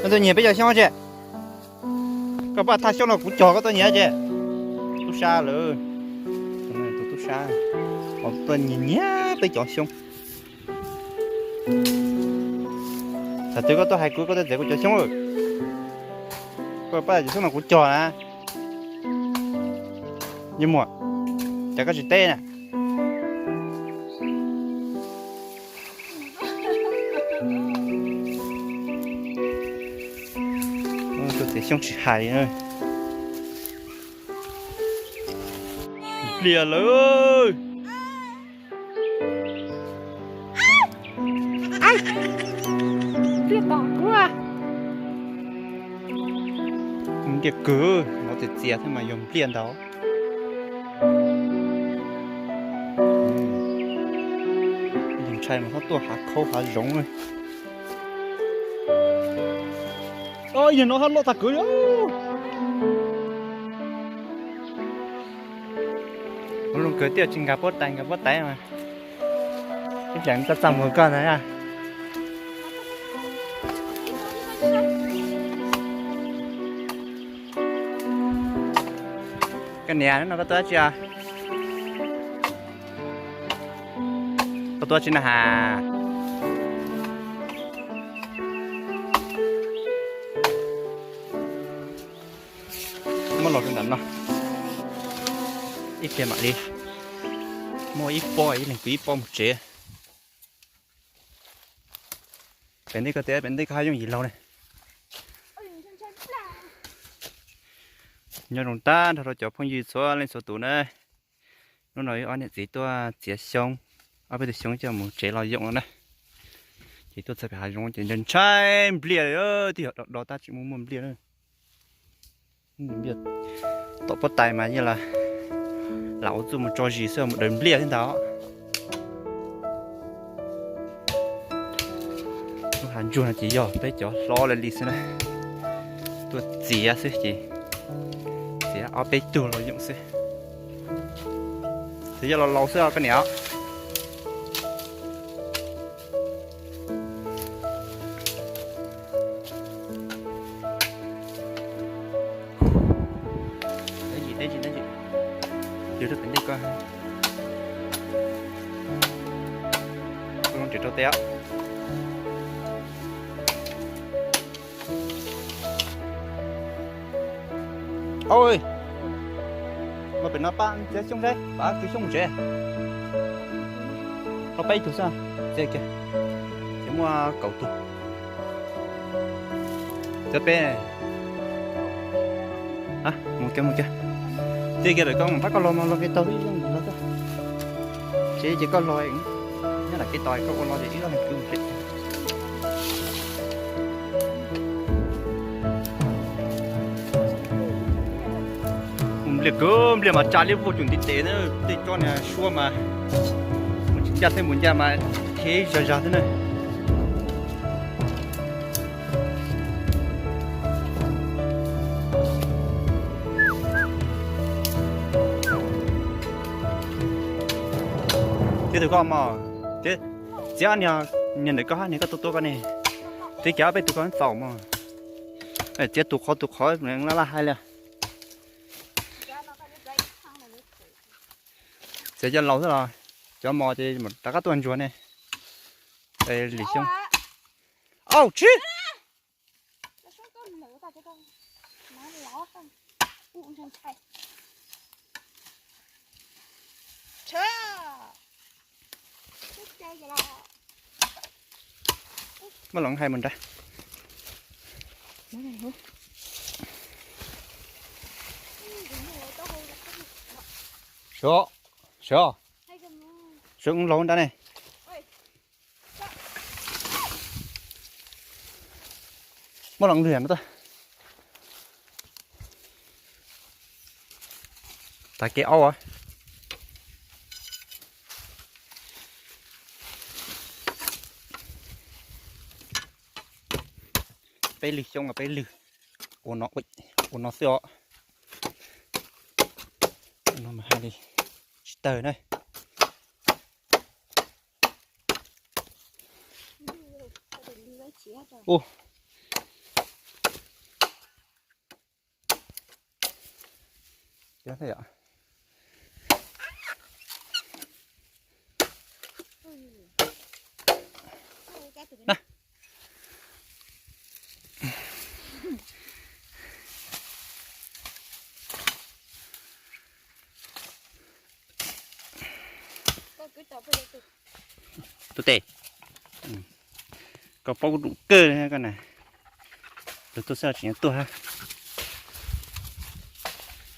Koj tuaj nyiag peb cov xyoob tse? Koj pab thaj xyoob no kuv cog koj tuaj nyiag tse? Tub sab lawm, tus tub sab tuaj nyiag nyiag peb cov xyoob. Thaum twg koj tuaj hais kuv, koj tuaj txiav kuv cov xyoob. Koj pab cov xyoob no kuv cog na. Yog muam, cas koj tsis teb na? Tuaj txiav xyoob tsis hais. Plias lawm. Npliaj kawg, no txias txias thiab mas yog npliaj ntag. Ntshai mas txhob tuaj hav khaub hav zoov. Yog no hab loj tag kawg li. Ua zoo kawg tiag, tsis nkag pob tais nkag pob tais mas. Ib pliag txaj txaj muag koj ntag. Koj niam, no koj tuaj tsi? Koj tuaj tsi na has? Muab los rau nram no ib pliag mam li. Muaj ib pob, ib leeg kwv ib pob mus tsev. Pem ntej koj tias pem ntej koj haj yooj yim laug ne. Nyob zoo tag nrho rau cov phooj ywg txhua leej txhua tus na. Hnub no wb ob niam txiv tuaj txiav xyoob, ob peb tug xyoob coj mus tsev los yoom no na. Ces tuaj txog pem hav zoov ces ntshai ntshai npliaj li, twb yog do do tab tsis muaj muaj npliaj na. Tom pob tais mas yeej lam ua txuj mus tso zis xwb mus daws npliaj thiab ntag. Lub hav ntsuag no ces yog peb cov hlob li li xwb na, tuaj txiav xwb ces txiav ob peb tug los yoom xwb. Txiav coj los laus xwb os koj niam. Teb tsis teb tsis teb tsis, yog rau pem ntej ko, kuv zoo tsev rau teb os. Oj, mas pem no pab txiav xyoob saib, pab kwv xyoob mus tsev. Rau peb ib tug xwb, txiav kiag, ces muaj kaum tus. Txiav peb. Mus kiag mus kiag. Txiav kiag lawm koj mam pab koj los mas los kev tau ib zaug los txog. Tsev ces koj los, nyob nram kev tos koj ua los ces ib zaug kwv mus tsev. Npliaj kawg, npliaj mas tsa liab vog cuag ntiv tes na, tej tsob niag suab mas mus tsis ncaj thiab mus ncaj mas khiav zog zog thiab na. Txiav tus koj mog, txiav niag, niag ntawm koj hab niag koj tua tua koj ne, txiav kiag ob peb tus koj txaus mog. Txiav tus qhov tus qhov laj laj hais li. Txiav cov laus xwb los cov mos ces rov qab tuaj ntsuag ne. Lim xyoob. Au tsis. Muab los hais mus nrad. Sawv, sawv, sawv laus nrad ne. Muab los lwg no tuaj. Tav kev aub. Peb lwg xyoob los peb lwg. Ua no, ua no xwb os. Ua no mas hais li tsis tawg na. Ua, Thiab yom. Tuaj tes, koj paub kuv dum kawg koj na. Lawv tuaj xwb tseem tuaj ha.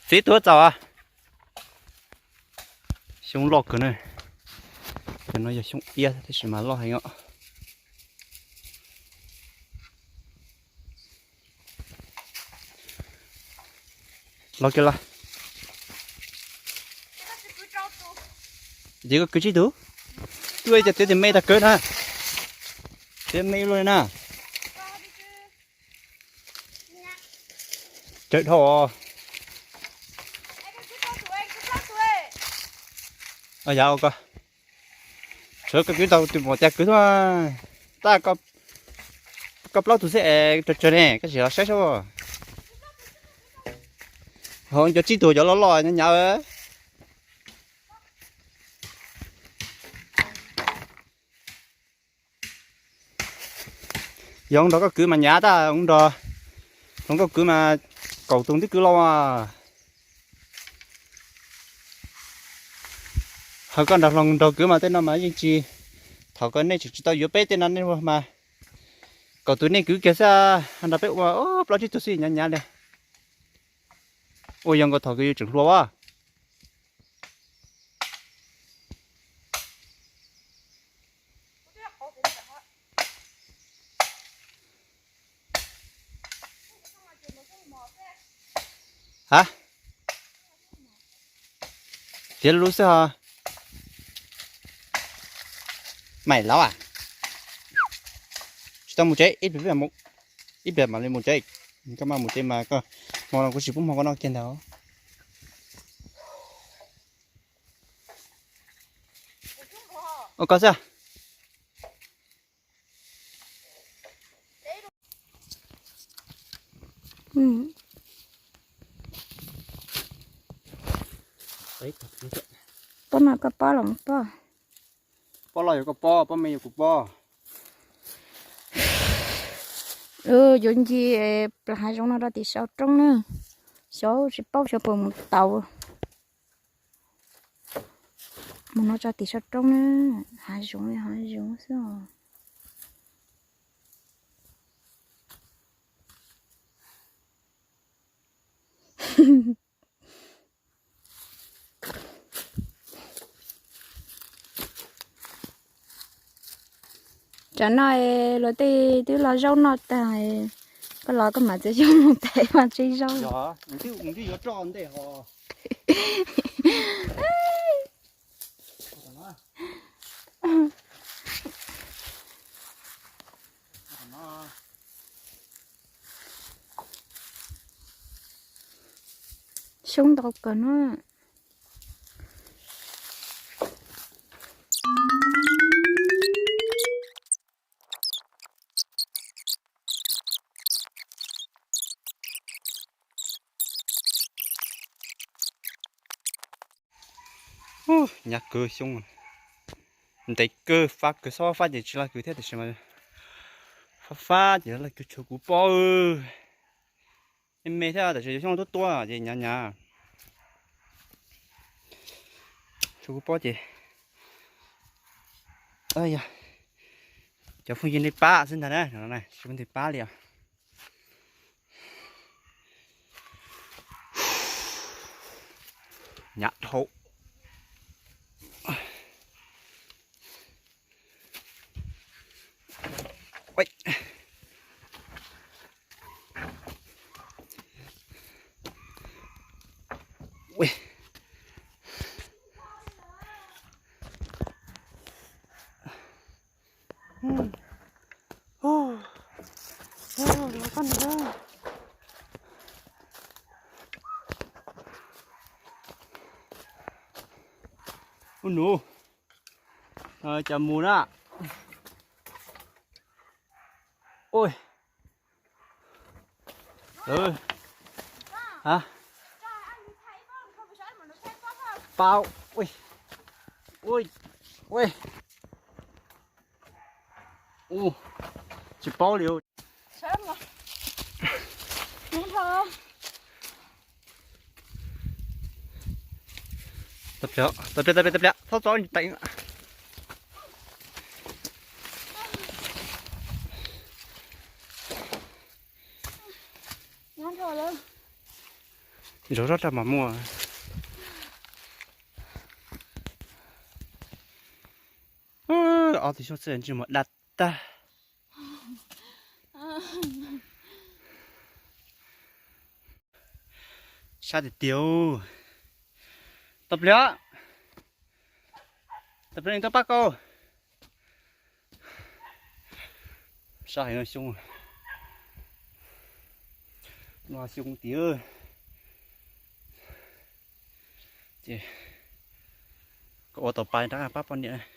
Txiv tuaj txaus. Xyoob loj kawg na. Cov no yog xyoob iab tab sis mas loj heev os. Los kiag los. Ces koj kwv tsib tus. Tuaj ib co tiab tias me tag kawg na. Tiab me luaj li na. Cawm dhau os. Yav ko, tshuav koj kwv tau tus mos cas kwv tuaj. Tab koj plaub tus xwb es tsawg tsawg ne, koj sim los saib saib. Ho cov tsib tus cov loj loj nyav nyav. Yog nrog koj kwv mas nyav tag, nrog hluas nkauj kwv mas kaum tus twb kwv los. Ho koj nrog hluas nraug kwv mas tej no mas yeej tsis, thaum koj nej tseem tsis tau yuav peb tej no nej ua mas kaum tus nej kwv kiag xwb, nrog peb ua plaub tsib tug xwb nyav nyav li. Ua yog nkaus thaum koj yuav tseem hluas as. Ha, tiav lub xwb ho. Maiv Lauj as, tsis tau mus tsev, ib pliag mam li mus tsev. Koj mam mus tsev mas koj, hmo no kuv tsis pub hmo koj noj kiag ntag. Ua koj xwb. Pob no koj pob los pob? Pob los yog koj pob, pob me yog kuv pob. Yuav nce plas hav zoov no rau tim saum roob na. Xyov tsis paub xyov puas mus tau. Mus no rau tim saum roob na, hav zoov li hav zoov xwb os. Tsam no luag tej twb los zaub noj tag, koj los koj mam txiav xyoob mus tes mas tseb zaub. Xyoob ntau kawg no. Nyav kawg xyoob. Ntev kawg, fab kawg, xob fab ces tsis laj kws thiab tiam sis mas fab fab ces laj kws tshuav kuv pob. Me me thiab tab sis xyoob tuab tuab ces nyav nyav. Tshuav kuv pob ces cov phooj ywg nej pab xwb ntag na, tsis muaj leej twg pab li os. Nyav dhau. Ub nus, cas mus na. Ui. Ha, Pab, ui, ui, ui, u, tsis paub li. Tau pliag, tau pliag, tau pliag, tau pliag, txhob txo teev. Zov zoj rag mas muaj. Ob tug xyoob txhij ntsej muag daj tag. Sab tiag tiag. Tau pliag, tau pliag, tau pab kau. Sab heev no xyoob, no xyoob tiag. Ces koj ua tau pa nrab pab poj niam.